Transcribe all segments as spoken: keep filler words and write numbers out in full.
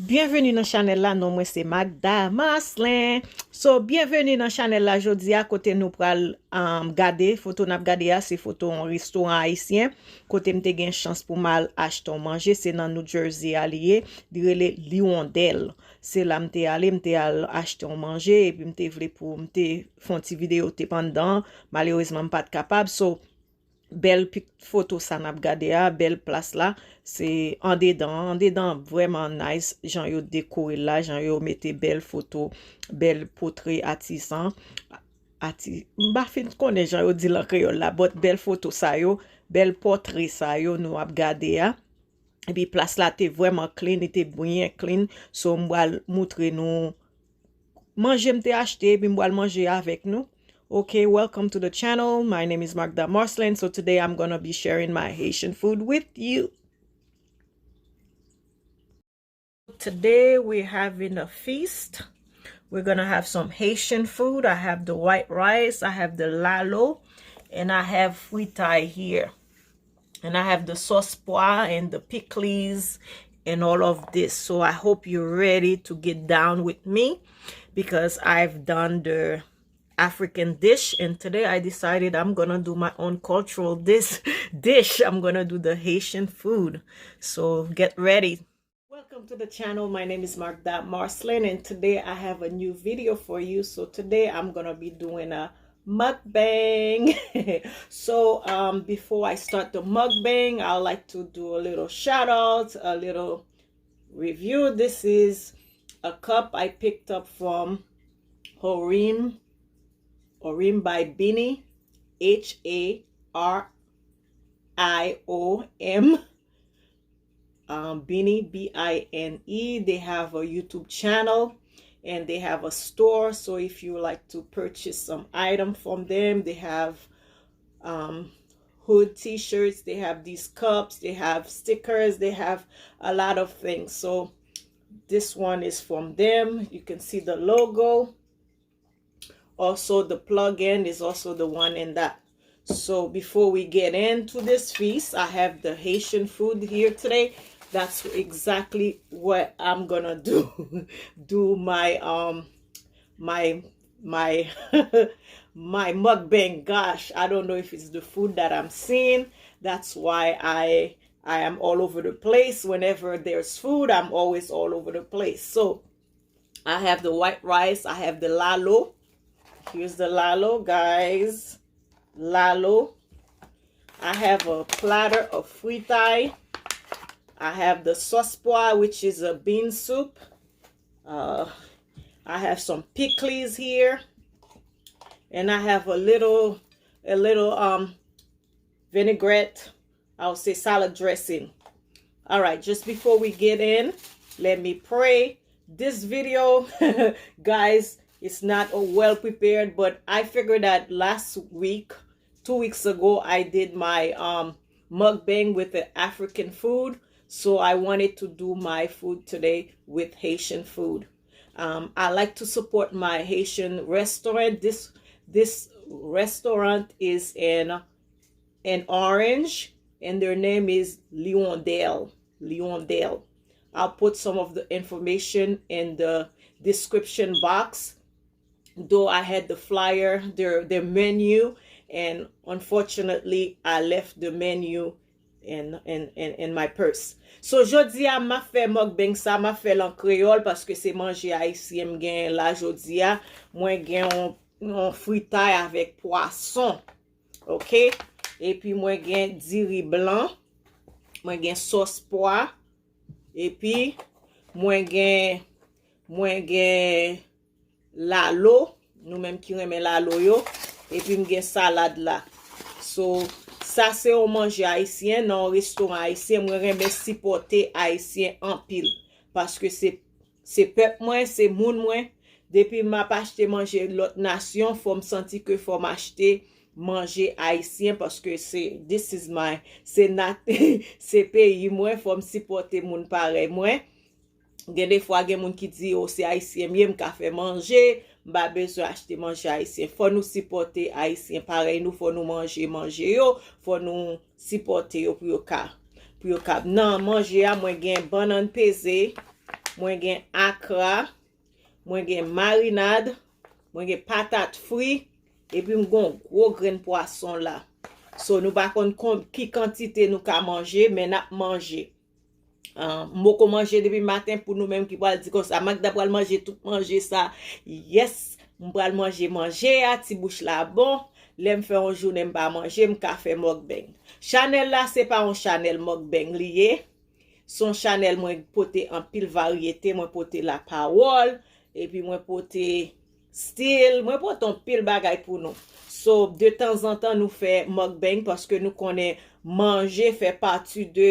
Byenveni nan chanèl la, non mwen se Magda Marcelin. So, byenveni nan chanèl la jodi a kote nou pral um, gade, foto n ap gade a, se foto yon restoran ayisyen kote m te gen chans pou m al achte yon manje, se nan New Jersey a li ye, li rele L'Hirondelle. Se la m te ale, m te al achte yon manje, epi m te vle pou m te fè yon ti videyo, te pandan, malerezman m pa t kapab. So, bèl pik foto sa n ap gade a, bèl plas la, se andedan, andedan vrèman nice, jan yo dekore l la, jan yo mete bèl foto, bèl potre atisan, ati, m pa fin konnen jan yo di l an kreyòl la, but bèl foto sa yo, bèl pòtre sa yo nou ap gade a. Epi plas la te vrèman clean, li te byen clean, so m pral moutre nou manje m te achte, epi m pral manje avèk nou. Okay, welcome to the channel. My name is Magda Marcelin. So today I'm gonna be sharing my Haitian food with you. Today we're having a feast. We're gonna have some Haitian food. I have the white rice, I have the lalo, and I have fritay here. And I have the sauce pois and the pickles and all of this. So I hope you're ready to get down with me because I've done the African dish, and today I decided I'm gonna do my own cultural dish. dish. I'm gonna do the Haitian food. So get ready. Welcome to the channel. My name is Magda Marcelin, and today I have a new video for you. So today I'm gonna be doing a mukbang. so um, before I start the mukbang, I like to do a little shout out, a little review. This is a cup I picked up from Horim, Horim by Bini, H A R I O M. Um, Bini, B I N E. They have a YouTube channel and they have a store. So if you like to purchase some item from them, they have um, hood t-shirts, they have these cups, they have stickers, they have a lot of things. So this one is from them. You can see the logo. Also, the plug-in is also the one in that. So before we get into this feast, I have the Haitian food here today. That's exactly what I'm gonna do. do my um my my my mukbang. Gosh, I don't know if it's the food that I'm seeing. That's why I I am all over the place. Whenever there's food, I'm always all over the place. So I have the white rice. I have the lalo. Here's the lalo, guys. Lalo. I have a platter of fritay. I have the sauce pois, which is a bean soup. Uh, I have some pickles here. And I have a little, a little um, vinaigrette. I'll say salad dressing. All right, just before we get in, let me pray. This video, guys, it's not a well prepared, but I figured that last week, two weeks ago, I did my um mukbang with the African food. So I wanted to do my food today with Haitian food. Um, I like to support my Haitian restaurant. This this restaurant is in in Orange, and their name is L'Hirondelle. L'Hirondelle. I'll put some of the information in the description box. Though I had the flyer, their their menu, and unfortunately I left the menu in in in, in my purse. So jodi a m ap fè mukbang sa, m ap fè l an kreyòl paske se manje ayisyen m genyen la jodi a. Mwen gen yon, yon fritay avèk pwason. Ok? Epi mwen gen diri blan. Mwen gen sòs pwa. Epi mwen gen mwen gen lalo, nou menm ki renmen lalo yo, epi m gen salad la. So, sa se yon manje ayisyen nan yon restoran ayisyen. Mwen renmen sipòte ayisyen anpil paske se, se pèp mwen, se moun mwen. Depi m ap achte manje lòt nasyon, fò m santi ke fò m achte manje ayisyen paske se, this is my, se nat, se peyi mwen, fò m sipòte moun parèy mwen. Gen de fwa gen moun ki di, "O, se ayisyen m ye, m ka fè manje, m pa bezwen achte manje ayisyen." Fò nou sipòte ayisyen parèy nou, fò nou manje manje yo, fò nou sipòte yo pou yo ka, pou yo ka. Nan manje a, mwen gen bannann peze, Mwen gen akra, mwen gen marinad, mwen gen patat fri, epi m gen yon gwo grenn pwason la. So, nou pa konn kon-, ki kantite nou ka manje, men n ap manje. Ah, m poko manje depi maten pou nou menm ki pral di konsa, Magda pral manje tout manje sa. Yes, m pral manje manje a, ti bouch la bon. Lè m fè yon jounen m pa manje, m ka fè mukbang. Chanèl la, se pa yon chanèl mukbang li ye. Se yon chanèl mwen pote anpil varyete, mwen pote lapawòl, epi mwen pote stil, mwen pote anpil bagay pou nou. So, de tanzantan, nou fè mukbang paske nou konnen manje fè pati de,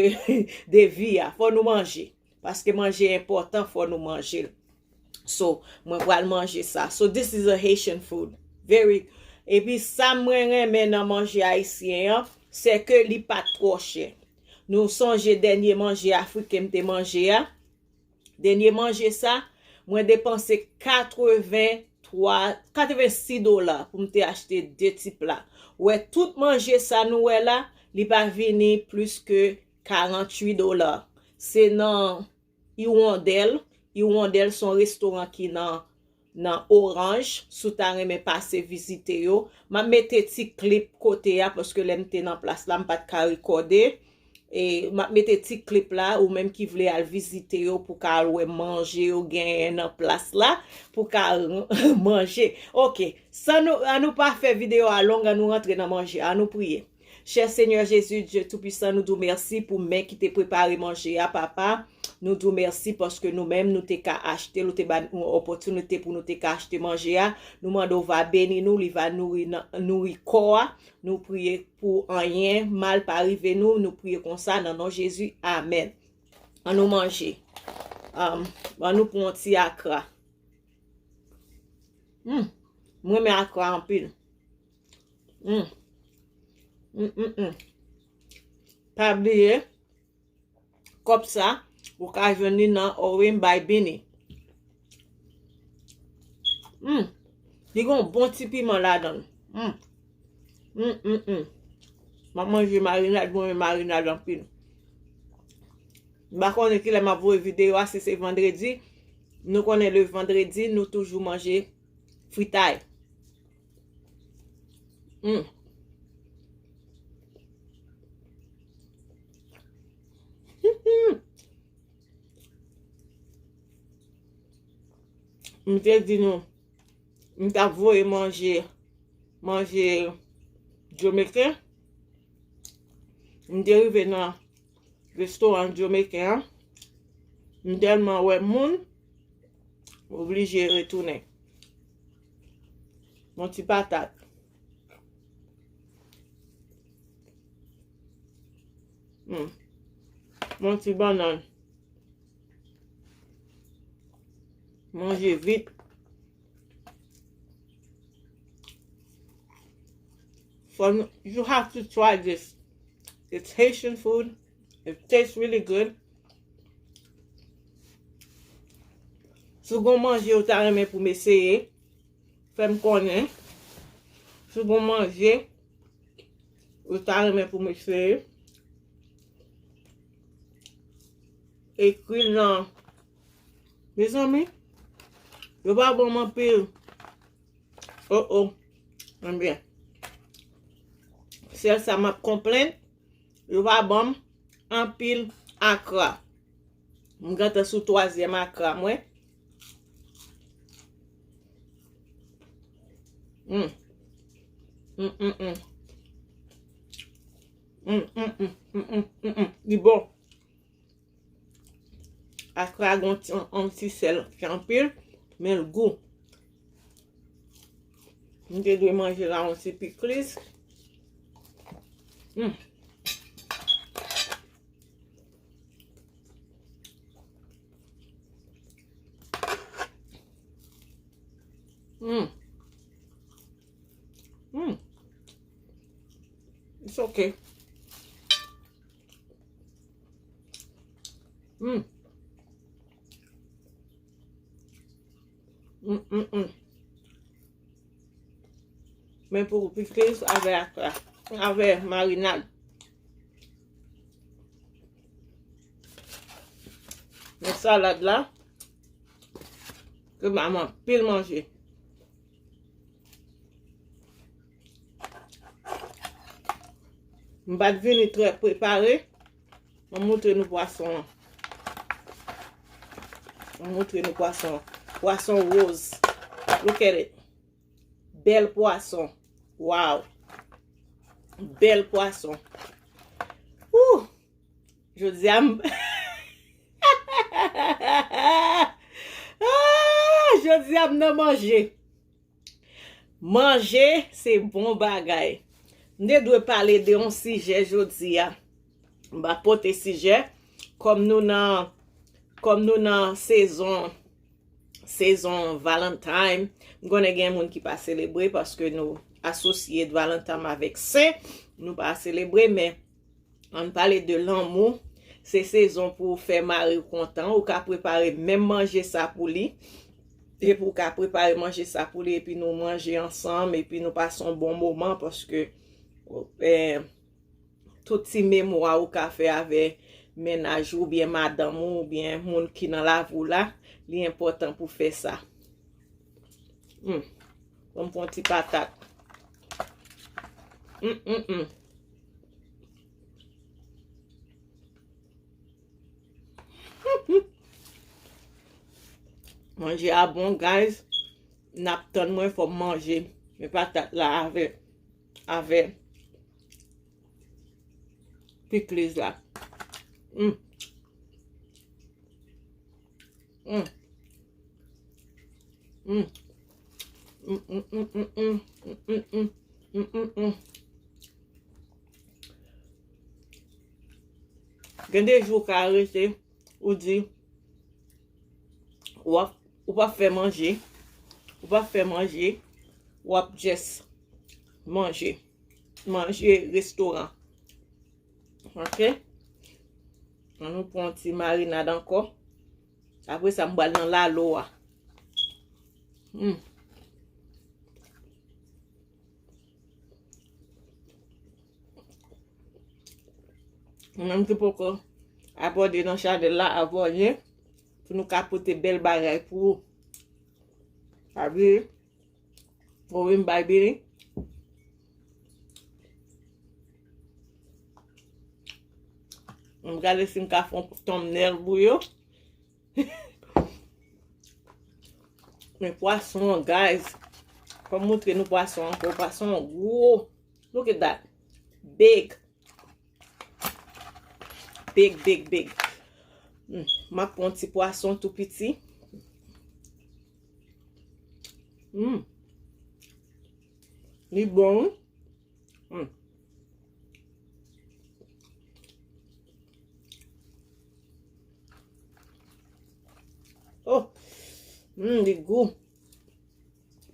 de vi a. Fò nou manje. Paske manje enpòtan, fò nou manje l. So, mwen pral manje sa. So, this is a Haitian food. Very. Epi sa mwen renmen nan manje ayisyen an, se ke li pa t twò chè. Nou sonje dènye manje afriken m te manje a? Dènye manje sa, mwen depanse katreven twa, katreven sis dola pou m te achte de ti pla. Ou wè, tout manje sa nou wè la, li pa vini plis ke karanntuit dola. Se nan Hirondelle. Hirondelle se yon restoran ki nan, nan Orange. Si w ta renmen pase vizite yo, m ap mete ti klip kote a, paske lè m te nan plas la, m pa t ka rekòde. E m ap mete ti klip la, ou menm ki vle al vizite yo, pou ka al wè manje yo genyen nan plas la, pou ka manje. Oke, san nou, an nou pa fè videyo a long, an nou rantre nan manje, an nou priye. Chè Senyè Jezi, Dye Toupisan, nou di w mèsi pou men ki te prepare manje a, Papa. Nou di w mèsi paske nou menm, nou te ka achte l, ou te ba n yon opòtinite pou nou te ka achte manje a. Nou mande w va beni nou, li va nouri nan, nouri kò a. Nou priye pou anyen mal pa rive nou. Nou priye konsa nan non Jezi. Amèn. An nou manje. Um, an nou pran yon ti akra. Hmm. Mwen renmen akra anpil. Hmm. Hmm, hmm, hmm. Pa bliye, kòb sa, ou ka jwenn li nan Orim by Bini. Hmm. Li gen yon bon ti piman ladan l. Hmm. Hmm, hmm, hmm. M ap manje marinad, mwen renmen marinad anpil. M pa konnen kilè m ap voye videyo a, si se vandredi. Nou konnen le vandredi, nou toujou manje fritay. Hmm. M te di nou, m t ap voye manje, manje Jamaican. M te rive nan restoran Jamaican an. M tèlman wè moun, m oblije retounen. Yon ti patat. Hmm. Yon ti bannann. Manje vit. Fò nou, you have to try this. It's Haitian food. It tastes really good. Si w gon manje ou ta renmen pou m eseye, fè m konnen. Si w gon manje ou ta renmen pou m eseye, ekri l nan. Mezanmi, yo pa ban m anpil. Oh, oh. Ebyen, sèl sa m ap konplenn, yo pa ban m anpil akra. M gentan sou twazyèm akra mwen. Mm. Mm, mm, mm. Mm, mm, mm, mm, mm, mm, mm. Li bon. Akra gon ti, yon ti sèl ki anpil, men l gou. M te dwe manje la yon ti pikliz. Mm. Mm. Mm. It's okay. Mm. Mm, mm, mm. Men pou pikliz avè, avè marinad. Men salad la, Ke m anpil manje. M pa t vini trè prepare. Mwen montre nou pwason an. Mwen montre nou pwason an. Pwason woz. Look at it. Bèl pwason. Wow. Bèl pwason. Ooh. Jodi a m Ah, jodi a m nan manje. Manje se bon bagay. M te dwe pale de yon sijè jodi a. M pa pote sijè. Kòm nou nan kòm nou nan sezon sezon Valentine, m konnen gen moun ki pa selebre paske nou asosye Valentine avèk sen, nou pa selebre, men ann pale de lanmou. Se sezon pou w fè mari w kontan. Ou ka prepare menm manje sa pou li. Epi ou ka prepare manje sa pou li, epi nou manje ansanm, epi nou pase yon bon moman, paske eh, tout ti memwa ou ka fè avè mennaj ou, oubyen madanm ou, oubyen moun ki nan lavi w la, li enpòtan pou fè sa. Hmm. Ban m pran ti patat. Hmm, hmm, hmm. Manje a bon, guys. N ap tann mwen, fò m manje. Men patat la avè, avè pikliz la. Mm. Mm. Mm. Mm, mm, mm, mm, mm. Mm, mm, mm. Mm, mm, mm. Gen de jou ou ka rete, ou di, w ap, ou p ap fè manje, ou p ap fè manje, w ap just manje. Manje restoran. Ok? Ann nou pran yon ti marinad ankò. Apre sa, m pral nan lalo a. Hmm. Ou menm ki poko abòne nan chanèl la, abòne pou nou ka pote bèl bagay pou ou. Pa bliye. Ou wi m bay bini. M gade si m ka fè yon thumbnail pou yo. Men pwason an, guys. Fò m montre nou pwason an ankò. Pwason an gwo. Look at that. Big. Big, big, big. Hmm, m ap pran ti pwason tou piti. Hmm. Li bon, wi. Hmm. Oh. Hmm, li gou.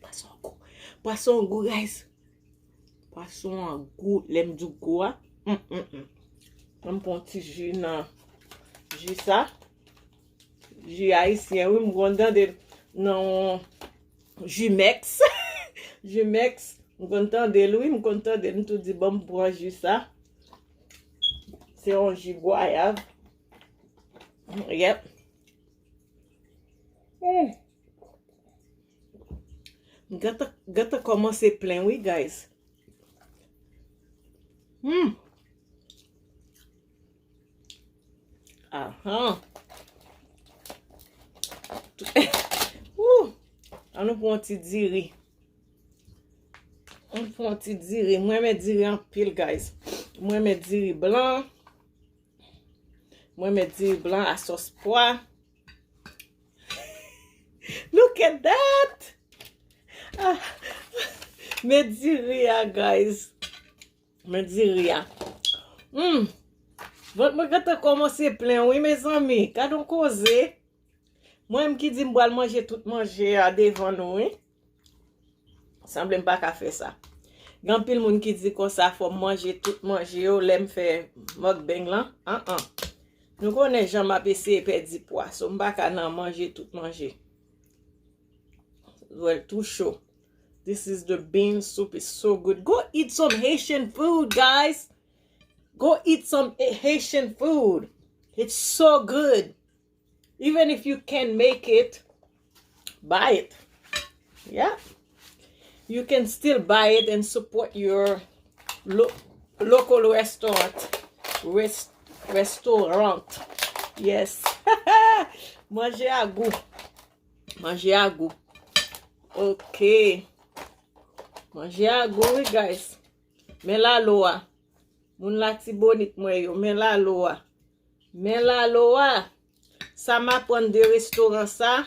Pwason gou. Pwason gou, guys. Pwason an gou, lè m di w gou a. Mm, mm, mm. Ann pran ti ji nan ji sa. Ji ayisyen, wi, m konn tande l nan Jumex. Jumex, m konn tande l, wi, m konn tande l, m tou di, "Ban m pran ji sa." Se yon ji gwayav. Yep. Mm. Gata, gata kòmanse plen, wi, guys. Hmm. Ahan. Woo. Ann nou pran yon ti diri. Ann pran yon ti diri. Mwen renmen diri anpil, guys. Mwen renmen diri blan. Mwen renmen diri blan a sòs pwa. Look at that! Ah. Men diri a, guys. Men diri a. Hmm. Vant mwen gentan kòmanse plen, wi, mezanmi. Gad on koze. Mwen menm ki di m pral manje tout manje a devan nou, wi. Sanble m pa ka fè sa. Gen anpil moun ki di konsa, fò m manje tout manje yo lè m fè mukbang lan. An-an. Nou konnen jan m ap eseye pèdi pwa. So, m pa ka nan manje tout manje. Well, tou cho. This is the bean soup. It's so good. Go eat some Haitian food, guys. Go eat some Haitian food. It's so good. Even if you can't make it, buy it. Yeah. You can still buy it and support your lo- local restaurant. Rest- restaurant. Yes. Manje a gou. Manje a gou. Ok. Manje a gou, wi, guys. Men lalo a. Moun Latibonit mwen yo, men lalo a. Men lalo a. Sa m aprann de restoran sa.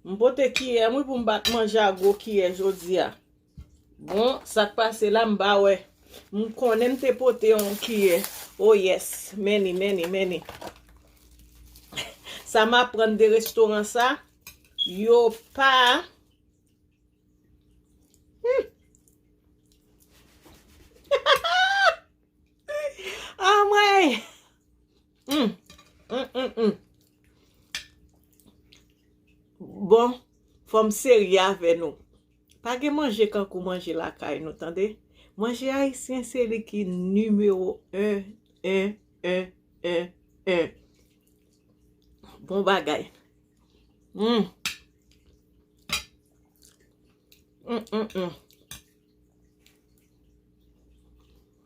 M pote kiyè m wi pou m bat manje a gwo kiyè jodi a. Bon, sa k pase la m pa wè. M konnen m te pote yon kiyè. Oh yes, men li, men li, men li. Sa m aprann de restoran sa, yo pa Hmm. Anmwey! Hmm. Hmm, hmm, hmm. Bon, fò m serye avè nou. Pa gen manje kankou manje lakay nou, tande. Manje ayisyen se li ki nimewo en, en, en, en, en. Bon bagay. Mm. Mm, mm, mm.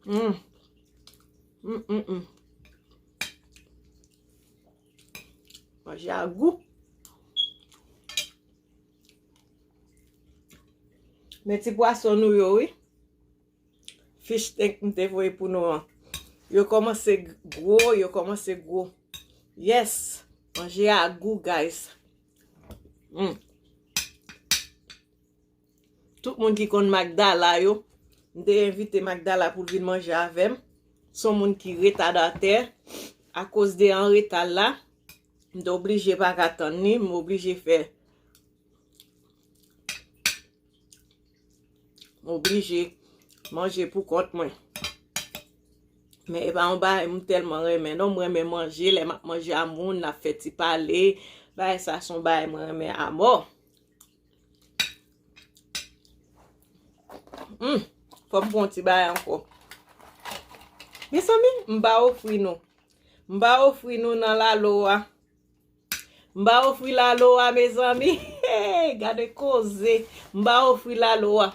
Mm. Mm, mm, mm. Manje a gou. Men ti pwason nou yo, wi. Fish tank m te voye pou nou an. Yo kòmanse gwo, yo kòmanse gwo. Yes! Manje a gou, guys. Mm. Tout moun ki konn Magdala yo, m te envite Magdala pou l vin manje avè m. Se yon moun ki retadatè. Akoz de an reta l la, m te oblije pa ka tann li, m oblije fè M oblije manje pou kont mwen. Men e pa yon bagay m tèlman renmen non. M renmen manje, lè m ap manje a moun, n ap fè ti pale. Bagay sa se yon bagay mwen renmen amò. Hmm, fò m pran yon ti bagay ankò. Mezanmi, m pa ofri nou. M pa ofri nou nan lalo a. M pa ofri lalo a, mezanmi. Hey, gade koze. M pa ofri lalo a.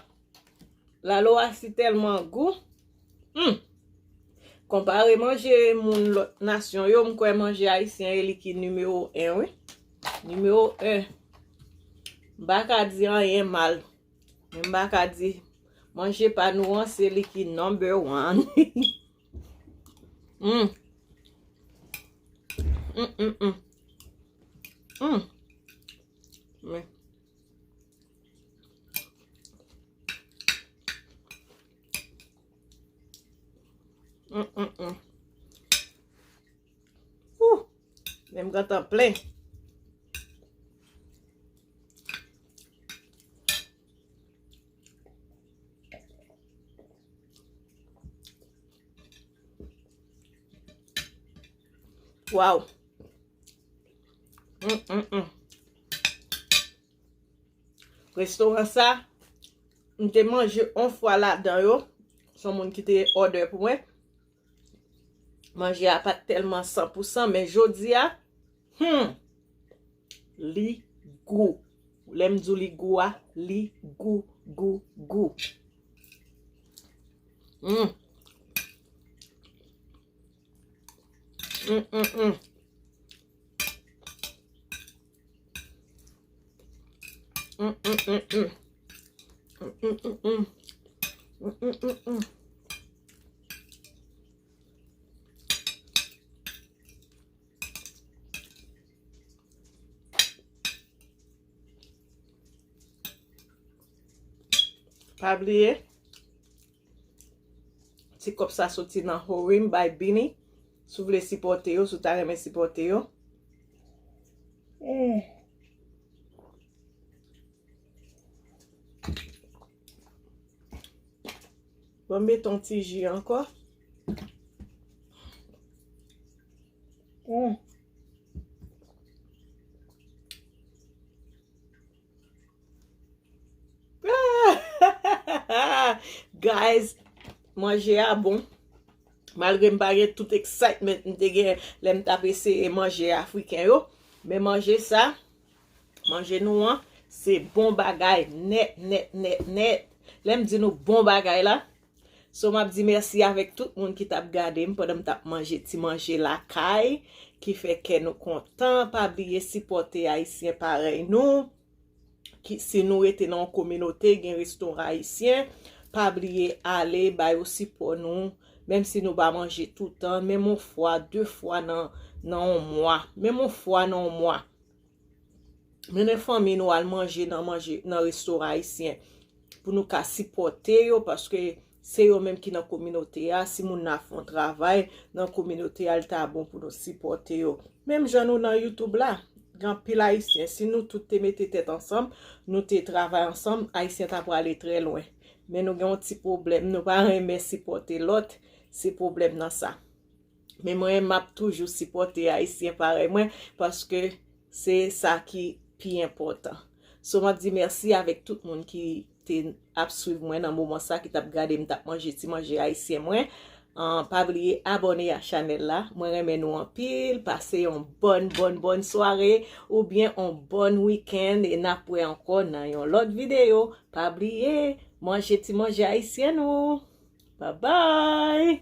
Lalo a si tèlman gou. Hmm. Konpare manje moun lòt nasyon yo, m kwè manje ayisyen e li ki nimewo en, wi. Nimewo en. M pa ka di anyen mal. Men m pa ka di manje pa nou an, se li ki number one. Mm. Mm, mm, mm. Mm. Men. Mm, mm, mm. Ouh! Men m gentan plen. Waw. Mm, mm, mm. Restoran sa, m te manje yon fwa ladan yo. Se yon moun ki te òdè pou mwen. Manje a pa t tèlman san pou san, men jodi a, hmm, li gou. Lè m di w li gou a, li gou, gou, gou. Hmm. Mm, mm, mm. Mm, mm, mm, mm. Mm, mm, mm, mm. Mm, mm, mm, mm. Pa bliye, ti kòb sa soti nan Horim by Bini. Si w vle sipòte yo, si w ta renmen sipòte yo. Mm. Bon, m mete yon ti ji ankò. Mm. Guys, manje a bon. Malgre m pa gen tout excitement m te gen lè m t ap eseye manje afriken yo, men manje sa, Manje nou an, se bon bagay nèt, nèt, nèt, nèt. Lè m di nou bon bagay la, so m ap di mèsi avèk tout moun ki t ap gade m pandan m t ap manje ti manje lakay, ki fè kè nou kontan. Pa bliye sipòte Ayisyen parèy nou. Ki, si nou rete nan yon kominote, gen restoran ayisyen, pa bliye ale ba yo sipò nou, menm si nou pa manje toutan, menm yon fwa, de fwa nan, nan yon mwa, menm yon fwa nan yon mwa. Mennen fanmi nou al manje nan manje nan restoran ayisyen pou nou ka sipòte yo, paske se yo menm ki nan kominote a. Si moun nan ap fè yon travay nan kominote a, li ta bon pou nou sipòte yo. Menm jan nou nan YouTube la, gen anpil Ayisyen. Si nou tout te mete tèt ansanm, nou te travay ansanm, Ayisyen ta prale trè lwen. Men nou gen yon ti pwoblèm, nou pa renmen sipòte lòt, se pwoblèm nan sa. Men mwen, m ap toujou sipòte Ayisyen parèy mwen, paske se sa ki pi enpòtan. So, m ap di mèsi avèk tout moun ki te ap swiv mwen nan moman sa, ki t ap gade m t ap manje ti manje ayisyen mwen. An, pa bliye abòne a chanèl la. Mwen renmen nou anpil. Pase yon bòn, bòn, bòn sware oubyen yon bòn wikenn e n ap wè ankò nan yon lòt videyo. Pa bliye, manje ti manje ayisyen nou. Babay!